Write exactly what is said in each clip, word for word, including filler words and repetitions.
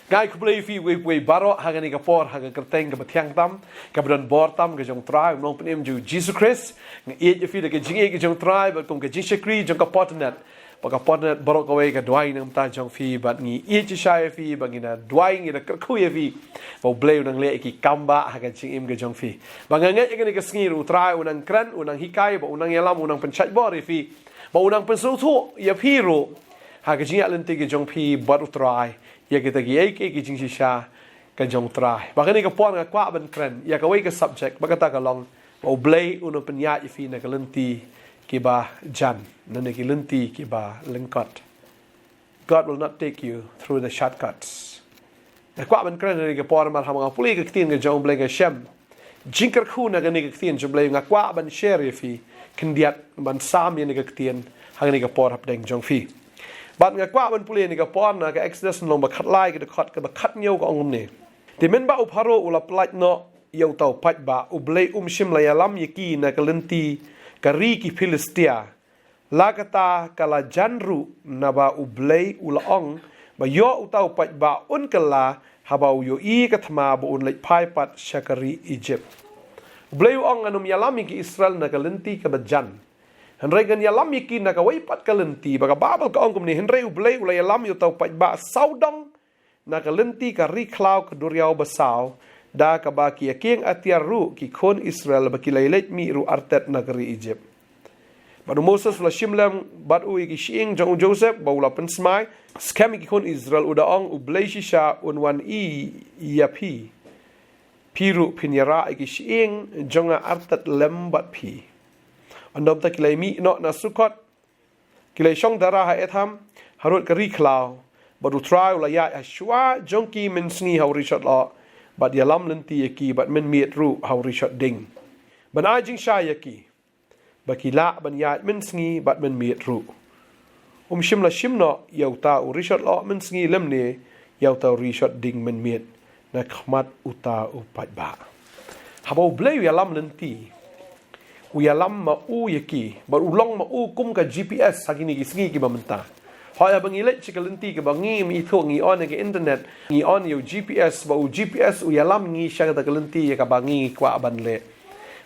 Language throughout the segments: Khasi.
Nga ai khublei ïa phi uwei pa uwei baroh ha kane ka por, ha ka kyrteng kaba thiang tam, kaba don bor tam ka jong U Trai, U Nongpynim jong U Jisu Khrist. Nga ïeit ïa phi da ka jingïeit ka jong U Trai bad kum ka jingshakri jong ka Potnet, ba ka Potnet baroh kawei ka duwai na ka bynta jong phi, bad ngi ïeit shisha ïa phi, ba ngi da duwai, ngi da kyrkhu ïa phi, ba U Blei un nang leh ïa ki kam bah ha ka jingim ka jong phi. Ba nga ngeit ïa kane ka sngi ruh U Trai un nang kren, un nang hikai, ba un nang ïalam, un nang pynshait bor ïa phi, ba un nang pynsngewthuh ïa phi ruh ha ka jingïaid lynti ka jong phi bad U Trai ïa kita kiei kiei ki jingshisha ka jong U Trai. Ba kane ka por nga kwah ban kren ïa kawei ka subject, ba kata ka long ba U Blei un nang pynïaid ïa phi na ka lynti kiba jan, na ki lynti kiba lyngkot. God will not take you through the shortcuts. Nga kwah ban kren ha kane ka por namar haba nga pule ïa ka ktien ka jong U Blei, nga shem jingkyrkhu na kane ka ktien jong U Blei, nga kwah ban share ïa phi khyndiat, ban sam ïa kane ka ktien ha kane ka por hapdeng jong phi. Bad nga kwah ban pule ïa kane ka por na ka Exodus lynnong ba khatlai, ka dkhot kaba khathynñiew, ka ong kumne: Te mynba u Pharaoh u la pyllait noh ïa uta u paidbah, U Blei um shym la ïalam ïa ki na ka lynti ka ri ki Philistia. La kata ka la jan ruh, naba U Blei u la ong ba ïoh uta u paidbah un kylla haba u ïohi ka thma ba un leit phai pat sha ka ri Ijipt. U Blei u ong, ngan ym ïalam ïa ki Israel na ka lynti kaba jan. Hynrei ngan ïalam ïa ki na kawei pat ka lynti. Ba ka Baibl ka ong kumne: Hynrei U Blei u la ïalam ïa uta u paidbah sawdong na ka lynti ka ri khlaw ka duriaw basaw, da kaba ki ïakieng atiar ruh ki khun Israel, ba ki la ïaleit mih ruh artet na ka ri Ijipt. Bad u Moses u la shim lem bad u ïa ki shyieng jong u Joseph ba u la pynsmai skhem ïa ki khun Israel, u da ong, U Blei shisha un wan ïa phi, phi ruh phin ïarah ïa ki shyieng jong nga artet lem bad phi. Ynda kumta ki la mih noh na Sukkot, ki la shong dara ha Etham, harud ka ri khlaw. Bad U Trai u la ïaid ha shuwa jong ki mynsngi ha u rishot loh, bad ïalam lynti ïa ki, bad mynmiet ruh ha u rishot ding, ban ai jingshai ïa ki, ba ki lah ban ïaid mynsngi bad mynmiet ruh. Um shym la shim noh ïa uta u rishot loh mynsngi lymne ïa uta u rishot ding mynmiet na khmat uta u paidbah. Haba U Blei u ïalam lynti, u ïalam ma u ïa ki, bad u long ma u kum ka G P S ha kine ki sngi kiba mynta. Hooid, haba ngi leit sha ka lynti kaba ngim ithuh, ngi on ïa ka internet, ngi on ïa u G P S, ba u G P S u ïalam ngi sha kata ka lynti ïa kaba ngi kwah ban leit.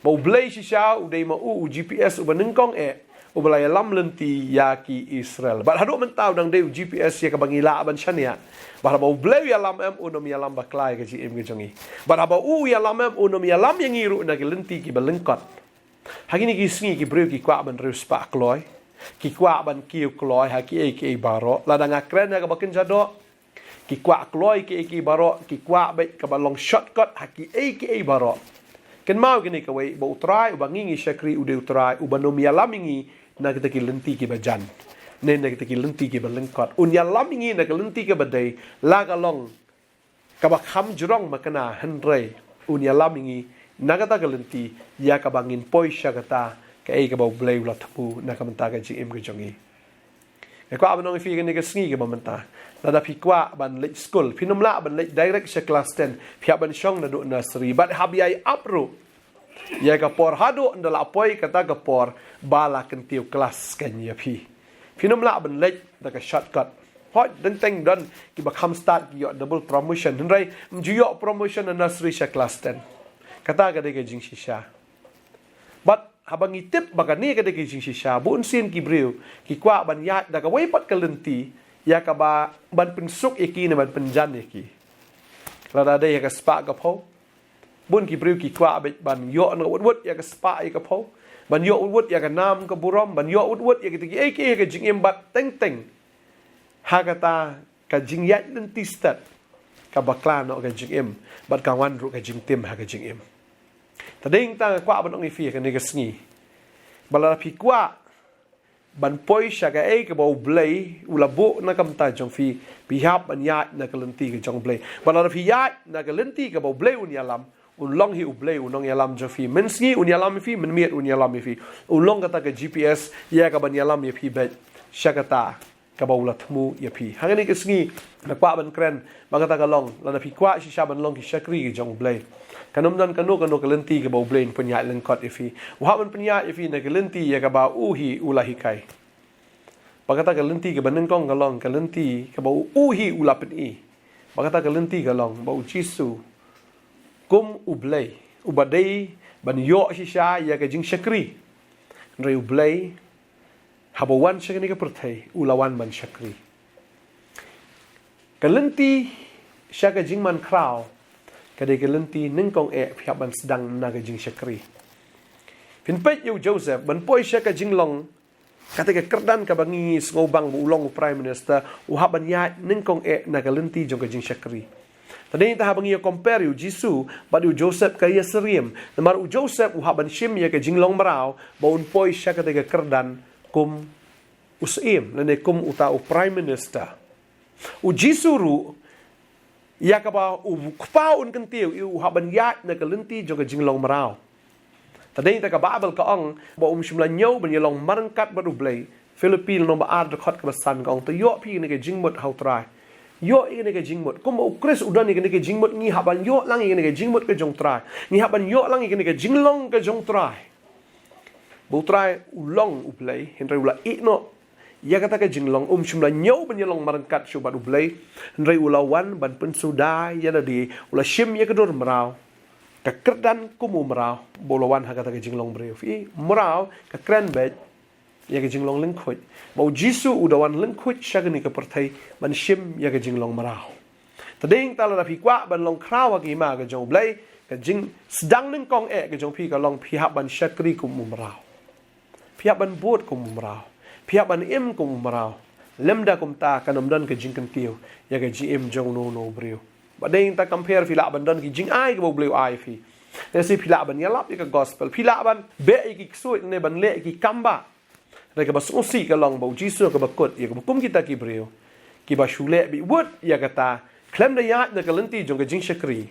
Ba U Blei shisha u dei ma u u G P S uba nyngkong eh, uba la ïalam lynti ïa ki Israel. Bad haduh mynta u dang dei u G P S ïa kaba ngi lah ban shaniah. Bad haba U Blei u ïalam em, un ym ïalam bakla ïa ka jingim ka jong ngi. Bad haba u ïalam em, un ym ïalam ïa ngi ruh na ki lynti kiba lyngkot. Ha kine ki sngi ki briew ki kwah ban riewspah kloi, ki kwah ban kiew kloi ha kiei kiei baroh. Lada nga kren ha kaba kynja doh, ki kwah kloi kiei kiei baroh, ki kwah beit kaba long shortcut ha kiei kiei baroh. Kynmaw kine kawei, ba U Trai uba ngi ngi shakri u dei U Trai uba ym ïalam ïa ngi na kita ki lynti kiba jan, ne na kita ki lynti kiba lyngkot. Un ïalam ïa ngi na ka lynti kaba dei, la ka long kaba kham jrong makna, hynrei un ïalam ïa ngi na kata ka lynti ïa kaba ngin poi sha kata kaei kaba U Blei u la thmu na ka bynta ka jingim ka jong ngi. Nga kwah ban ong ïa phi kane ka sngi kaba mynta, lada phi kwah ban leit skul, phin ym lah ban leit direct sha klas ten, phi hap ban shong naduh nursery. Bad haba ïai ap ruh ïa ka por haduh ynda la poi kata ka por ba la kyntiew klas kein ïa phi, phin ym lah ban leit da ka shortcut. Hooid, teng teng don kiba kham stad ki ïoh double promotion, hynrei ym ju ïoh promotion na nursery sha klas ten. Kata ka dei ka jingshisha. Bad haba ngi tip ba kane ka dei ka jingshisha, bunsien ki briew ki kwah ban ïaid da kawei pat ka lynti ïa kaba ban pynsuk ïa ki ne ban pynjan ïa ki. Lada dei ha ka spah ka phew, bun ki briew ki kwah beit ban ïoh na wut wut ïa ka spah ïa ka phew, ban ïoh wut wut ïa ka nam ka burom, ban ïoh wut wut ïa kita kiei kiei ha ka jingim. Bad teng teng ha kata ka jingïaid lynti stet ka bakla noh ka jingim, bad ka wan ruh ka jingtim ha ka jingim. Te dei nangta nga kwah ban ong ïa phi ha kane ka sngi, ba lada phi kwah ban poi sha kaei kaba U Blei u la buh na ka bynta jong phi, phi hap ban ïaid na ka lynti ka jong U Blei. Bad lada phi ïaid na ka lynti kaba U Blei un ïalam, un long hi U Blei u nongïalam jong phi. Mynsngi un ïalam ïa phi, mynmiet un ïalam ïa phi. Un long kata ka G P S ïa kaban ïalam ïa phi beit sha kata kaba u la thmu ïa phi. Ha kane ka sngi nga kwah ban kren ba kata ka long, lada phi kwah shisha ban long ki shakri ki jong U Blei, kan ym don kano kano ka lynti kaba U Blei un pynïaid lyngkot ïa phi. U hap ban pynïaid ïa phi na ka lynti ïa kaba u hi u la hikai. Ba kata ka lynti kaba nyngkong ka long ka lynti kaba u, u hi u la pyni. Ba kata ka lynti ka long ba U Jisu kum U Blei, uba dei ban ïoh shisha ïa ka jingshakri. Hynrei U Blei, haba wan sha kane ka pyrthei, u la wan ban shakri. Ka lynti sha ka jingman khraw ka dei ka lynti nyngkong eh phi hap ban sdang na ka jingshakri. Phin peit ïa u Joseph ban poi sha ka jinglong, kata ka kyrdan kaba ngi sngewbang ba u long u Prime Minister, u hap ban ïaid nyngkong eh na ka lynti jong ka jingshakri. Te dei ta haba ngi ïa compare ïa u Jisu bad ïa u Joseph ka ïasyriem. Namar u Joseph u hap ban shim ïa ka jinglong mraw ba un poi sha kata ka kyrdan kum u syiem lane kum uta u Prime Minister. U Jisu ruh, ïa kaba u Kpa un kyntiew ïa u, u hap ban ïaid na ka lynti jong ka jinglong mraw. Te dei ta ka Baibl ka ong ba um shym la ñiew ban ïalong marryngkat bad U Blei. Philippi lynnong ba ar dkhot kaba san ka ong, te ïoh phi kane ka jingmut ha U Trai. Ïoh ïa kane ka jingmut. Kumba U Khrist u don ïa kane ka jingmut, ngi hap ban ïoh lang ïa kane ka jingmut ka jong U Trai. Ngi hap ban ïoh lang ïa kane ka jinglong ka jong U Trai. Ba U Trai u long U Blei, hynrei u la ïeh noh ïa kata ka jinglong, um shym la ñiew ban ïalong marryngkat shuh bad U Blei, hynrei u la wan ban pynsuda ïa lade, u la shim ïa ka dur mraw, ka kyrdan kum u mraw, ba u la wan ha kata ka jinglong briew. Phi, mraw ka kren beit ïa ka jinglong lyngkhuid. Ba U Jisu u da wan lyngkhuid sha kane ka pyrthei ban shim ïa ka jinglong mraw. Te dei ta lada phi kwah ban long khraw ha ka hima ka jong U Blei, ka jingsdang nyngkong eh ka jong phi ka long phi hap ban shakri kum u mraw. Phi hap ban bud kum u mraw. Phi hap ban im kum u mraw. Lymda kumta kan ym don ka jingkyntiew ïa ka jingim jong uno uno u briew. Ba dei ta compare, phi lah ban don ki jingai kiba U Blei u ai phi. Lehse phi lah ban ïalap ïa ka gospel, phi lah ban beh ïa ki ksuid ne ban leh ïa ki kam ba. Hynrei kaba sngewsih ka long ba U Jisu kaba kut ïa kaba kum kita ki briew kiba shu leh bit wut ïa kata, khlem da ïaid na ka lynti jong ka jingshakri.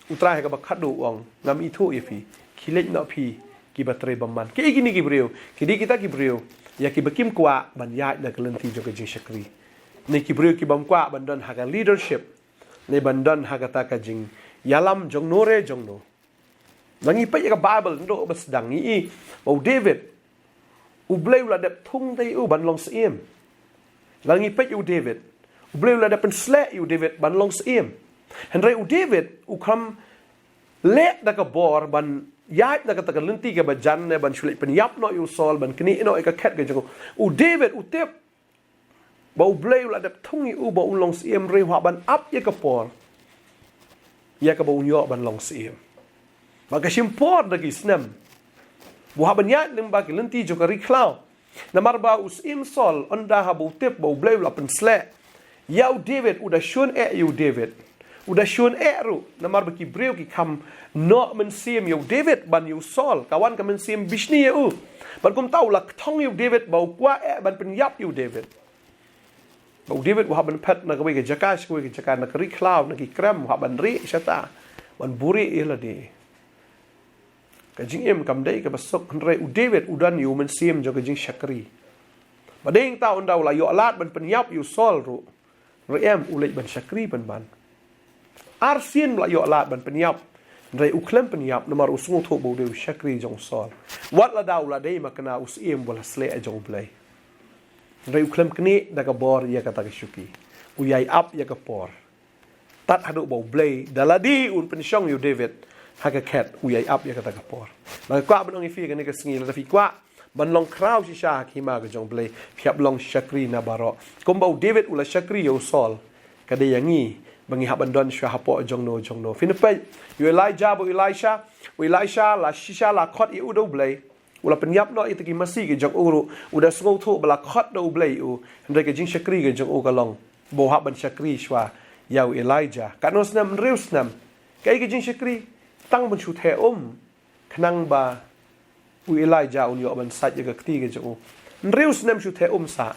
U Trai ha kaba khadduh u ong, ngam ithuh ïa phi, khie leit noh phi kiba trei bymman. Kiei kine ki briew? Ki dei kita ki briew ïa kiba kim kwah ban ïaid na ka lynti jong ka jingshakri. Ne ki briew ki bym kwah ban don ha ka leadership, ne ban don ha kata ka jingïalam jong no re jong no. Ba ngi peit ïa ka Baibl, naduh ba sdang ngi i ba u David, U Blei u la dep thung ïa u ban long syiem. Lada ngi peit ïa u David, U Blei u la dep pynsleh ïa u David ban long syiem. Hynrei u David u kham leh da ka bor ban ïaid na kata ka lynti kaba jan ne ban shu leit pynïap noh ïa u Saul, ban knieh noh ïa ka khet ka jong u. U David u tip ba U Blei u la dep thung ïa u ba un long syiem, hynrei u hap ban ap ïa ka por ïa kaba un ïoh ban long syiem. Ba ka shim por da ki snem, u hap ban ïaid lyngba ki lynti jong ka ri khlaw. Namar ba u syiem Saul, ynda haba u tip ba U Blei u la pynsleh ïa u David, u da shun eh ïa u David. U da shun eh ruh, namar ba ki briew ki kham noh mynsiem ïa u David ban ïa u Saul, ka wan ka mynsiem bishni ïa u. Bad kumta u la kthong ïa u David ba u kwah eh ban pynïap ïa u David. Ba u David u hap ban phet na kawei ka jaka sha kawei ka jaka, na ka ri khlaw, na ki krem, u hap ban rieh shata, ban buhrieh ïa lade. Ka jingim kam dei kaba suk, hynrei u David u don ïa u mynsiem jong ka jingshakri. Ba dei ta ynda u la ïoh lad ban pynïap ïa u Saul ruh, hynrei em, u leit ban shakri pynban. Arsien u la ïoh lad ban pynïap, hynrei u khlem pynïap namar u sngewthuh ba u dei u shakri jong u Saul. Wat lada u la dei ma kane u syiem ba la sleh jong U Blei, hynrei u khlem knieh da ka bor ïa kata ka shuki. U ïai ap ïa ka por. Tad haduh ba U Blei da lade un pynshong ïa u David ha ka khet, u ïai ap ïa kata ka por. Ba nga kwah ban ong ïa phi kane ka sngi, lada phi kwah ban long khraw shisha ha ka hima ka jong U Blei, phi hap long shakri na baroh. Kumba u David u la shakri ïa u Saul, ka dei ïa ngi ba ngi hap ban don shuwa hapoh jong no jong no. Phin peit ïa u Elijah bad u Elisha. U Elisha la shisha la khot ïa u da U Blei. U la pynïap noh ïa kita ki masi ki jong u ruh, u da sngewthuh ba la khot da U Blei ïa u. Hynrei ka jingshakri ka jong u ka long ba u hap ban shakri shuwa ïa u Elijah. Katno snem? Hynriew snem. Kaei ka jingshakri? Tang ban shu theh um. Khnang ba u Elijah un ïoh ban sait ïa ka kti ka jong u. Hynriew snem shu theh um sah.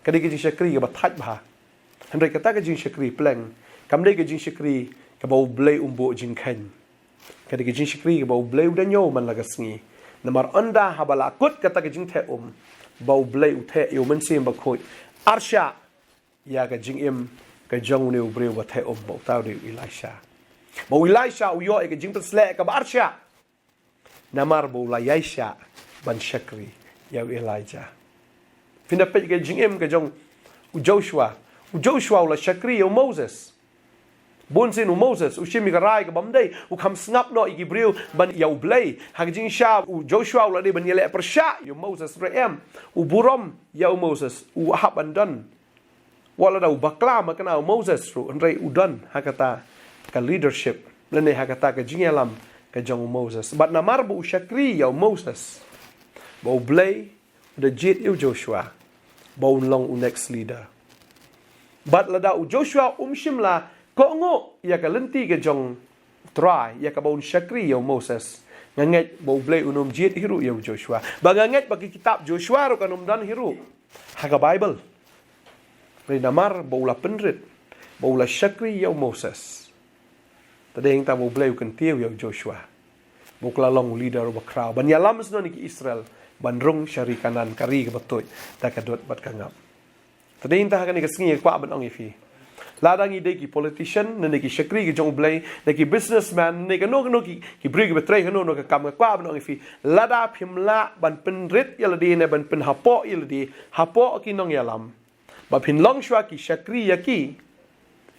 Ka dei ka jingshakri kaba thait bha. Hynrei kata ka jingshakri pleng kam dei ka jingshakri kaba U Blei um buh jingkheiñ. Ka dei ka jingshakri kaba U Blei u da ñiew man la ka sngi. Namar ynda haba la kut kata ka jingtheh um, ba U Blei u theh ïa u Mynsiem Bakhuid arshah ïa ka jingim ka jong une u briew ba theh um, ba uta u dei u Elisha. Ba u Elisha u ïoh ïa ka jingpynsleh kaba arshah namar ba u la ïaishah ban shakri ïa u Elijah. Phin da peit ka jingim ka jong u Joshua. U Joshua u la shakri ïa u Moses. Bun sien u Moses u shim ïa ka rai ka bym dei, u kham sngap noh ïa ki briew ban ïa U Blei. Ha ka jingshisha u Joshua u la dei ban ïaleh pyrshah ïa u Moses, hynrei em, u burom ïa u Moses, u hap ban don. Wat lada u bakla ma kane u Moses ruh, hynrei u don ha kata ka leadership lane ha kata ka jingïalam ka jong u Moses. Bad namar ba u shakri ïa u Moses, ba U Blei u da jied ïa u Joshua ba un long u next leader. Bad lada u Joshua um shym la kohnguh ïa ka lynti ka jong U Trai ïa kaba un shakri ïa u Moses, nga ngeit ba U Blei un ym jied hi ruh ïa u Joshua. Ba nga ngeit ba ka kitab Joshua ruh kan ym don hi ruh ha ka Baibl. Hynrei namar ba u la pynrit, ba u la shakri ïa u Moses, te dei hangta ba U Blei u kyntiew ïa u Joshua ba u la long u leader uba khraw ban ïalam shnong ïa ki Israel ban rung sha ri Kanaan, ka ri kaba tuid da ka dud bad ka ngap. Te dei hangta ha kane ka sngi nga kwah ban ong ïa phi, lada ngi dei ki politician ne ki shakri ki jong U Blei ne ki businessman ne kano kano ki, ki briew kiba trei kano kano ka kam, nga kwah ban ong ïa phi, lada phim lah ban pynrit ïa lade ne ban pynhapoh ïa lade hapoh ki nongïalam, ba phin long shuwa ki shakri ïa ki,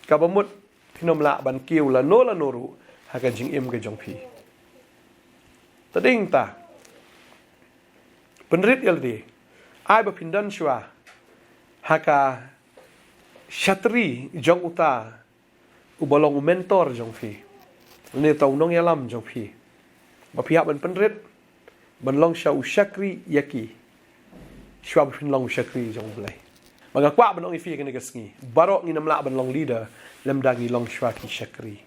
kaba mut phin ym lah ban kiew lano lano ruh ha ka jingim ka jong phi. Te dei hangta, pynrit ïa lade, ai ba phin don shuwa ha ka shatri jong uta uba long u mentor jong phi, ne uta u nongïalam jong phi, ba phi hap ban pynrit ban long shuwa u shakri ïa ki, shuwa ba phin long u shakri jong U Blei. Ba nga kwah ban ong ïa phi ha kane ka sngi, baroh ngin ym lah ban long leader lymda ngi long shuwa ki shakri.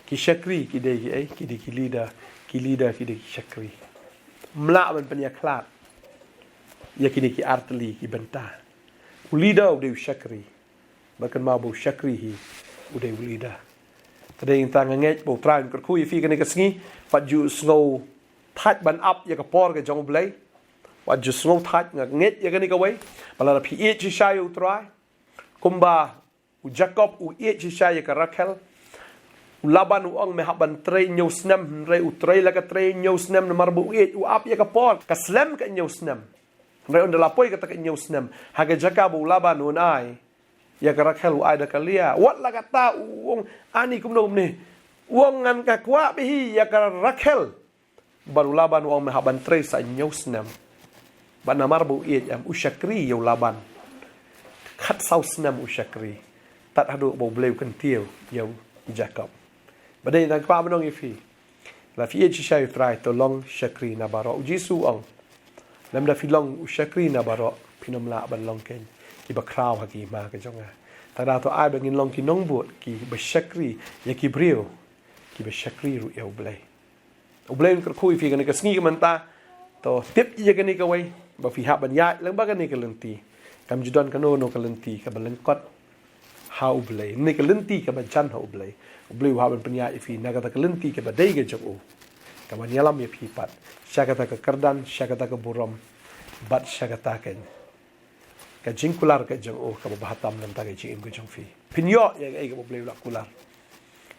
Ki shakri ki dei kiei? Ki dei ki leader. Ki leader ki dei ki shakri. Ym lah ban pynïakhlad ïa kine ki artylli ki bynta. U leader u dei u shakri. Bad kynmaw ba u shakri hi u dei u leader. Te dei hangta nga ngeit ba U Trai un kyrkhu ïa phi ha kane ka sngi, wat ju sngew thait ban ap ïa ka por ka jong U Blei. Wat ju sngew thait, nga ngeit ïa kane kawei, ba lada phi ïeit shisha ïa U Trai, kumba u Jakob u ïeit shisha ïa ka Rakhel, u Laban u ong, me hap ban trei hynñiew snem, hynrei u trei la ka trei hynñiew snem namar ba u ïeit, u ap ïa ka por, ka slem ka hynñiew snem. Hynrei ynda la poi kata ka hynñiew snem, ha ka jaka ba u Laban un ai ïa ka Rakhel, u ai da ka Lia. Wat la kata u ong, ani kumno kumne. U ong, ngan, nga kwah bha hi ïa ka Rakhel. Bad u Laban u ong, me hap ban trei sa hynñiew snem. Bad namar ba u ïeit, em, u shakri ïa u Laban. Khatsaw snem u shakri. Tad haduh ba U Blei u kyntiew ïa u Jakob. Bad dei hangta nga kwah ban ong ïa phi, lada phi ïeit shisha ïa U Trai, to long shakri na baroh. U Jisu u ong, lymda phi long u shakri na baroh, phin ym lah ban long keiñ kiba khraw ha ki hima ka jong nga. Tangba to ai ba ngin long ki nongbud kiba shakri ïa ki briew kiba shakri ruh ïa U Blei. U Blei un kyrkhu ïa phi ha kane ka sngi ka mynta. To tip ïa kane kawei, ba phi hap ban ïaid lang bad kane ka lynti. Kam ju don kano kano ka lynti kaba lyngkot ha U Blei, ne ka lynti kaba jan ha U Blei. U Blei u hap ban pynïaid ïa phi na kata ka lynti kaba dei ka jong u, kaban ïalam ïa phi pat sha kata ka kyrdan, sha kata ka burom, bad sha kata ka, ka jingkular ka jong u kaba bha tam na ka bynta ka jingim ka jong phi. Phin ïoh ïa kaei kaba U Blei u la kular.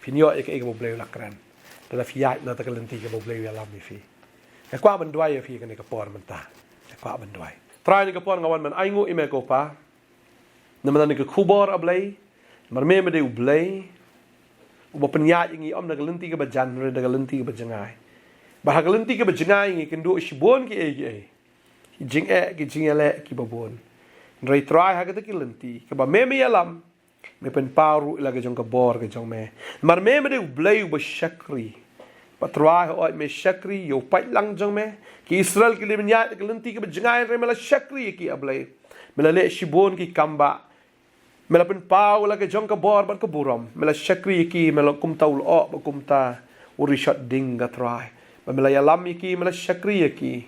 Phin ïoh ïa kaei kaba U Blei u la kren lada phi ïaid na kata ka lynti kaba U Blei u ïalam ïa phi. Nga kwah ban duwai ïa phi ha kane ka por mynta. Nga kwah ban duwai. Trai, ha kane ka por nga wan ban ainguh ïa me ko Pa. Namar kane ka khubor, A Blei, namar me, me dei U Blei uba pynïaid ïa ngi, ym na ka lynti kaba jan, hynrei na ka lynti kaba jngai. Bad ha ka lynti kaba jngai ngi kynduh shibun kiei kiei, ki jingeh, ki jingïaleh kiba bun. Hynrei Trai, ha kata ka lynti kaba me, me ïalam, me pynpaw ruh ïa la ka jong ka bor ka jong me. Namar me, me dei U Blei uba shakri. Bad Trai, hooid me shakri ïa u paidlang jong me. Ki Israel ki la ïaid ha ka lynti kaba jngai, hynrei me la shakri ïa ki, A Blei. Me la leh shibun ki kambah. Me la pynpaw ïa la ka jong ka bor bad ka burom. Me la shakri ïa ki, me la, kumta u lyoh bad kumta u rishot ding, ko Trai. Bad me la ïalam ïa ki, me la shakri ïa ki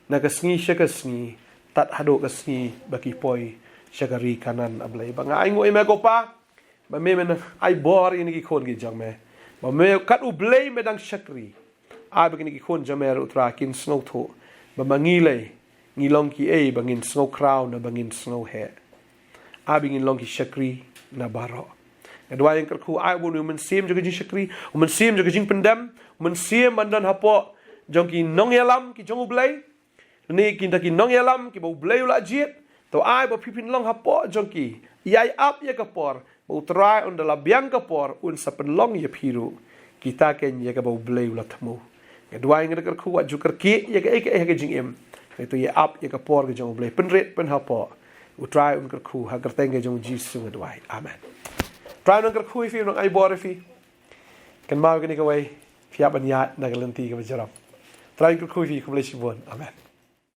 na ka sngi sha ka sngi, tad haduh ka sngi ba ki poi sha ka ri Kanaan, A Blei. Bad nga ainguh ïa me ko Pa, ba me, men ai bor ïa kine ki khun ki jong me. Ba me kat U Blei me dang shakri. Ai ba kine ki khun jong me ruh, Trai, kin sngewthuh ba ma ngi lei, ngi long kiei ba ngin sngewkhraw ne ba ngin sngewheh. Ai ba ngin long ki shakri na baroh. Nga duwai, nga kyrkhu, ai ba une u mynsiem jong ka jingshakri, u mynsiem jong ka jingpyndem, u mynsiem ban don hapoh jong ki nongïalam ki jong U Blei, ne ki, da ki nongïalam kiba U Blei u la jied. To ai ba phi phin long hapoh jong ki, ïai ap ïa ka por, U Trai un da la biang ka por un sa pynlong ïa phi ruh. Kita kein ïa kaba U Blei u la thmu. Nga duwai, nga da kyrkhu wat ju kyrkieh ïa kaei kaei ha ka jingim. Hynrei to ïa ap ïa ka por ka jong U Blei, pynrit pynhapoh. U Trai un kyrkhu, ha ka kyrteng ka jong U Jisu nga duwai. Amen. Trai un kyrkhu ïa phi, un ai bor ïa phi. Kynmaw kane kawei, phi hap ban ïaid na ka lynti kaba jrong. Trai un kyrkhu ïa phi, khublei shibun. Amen.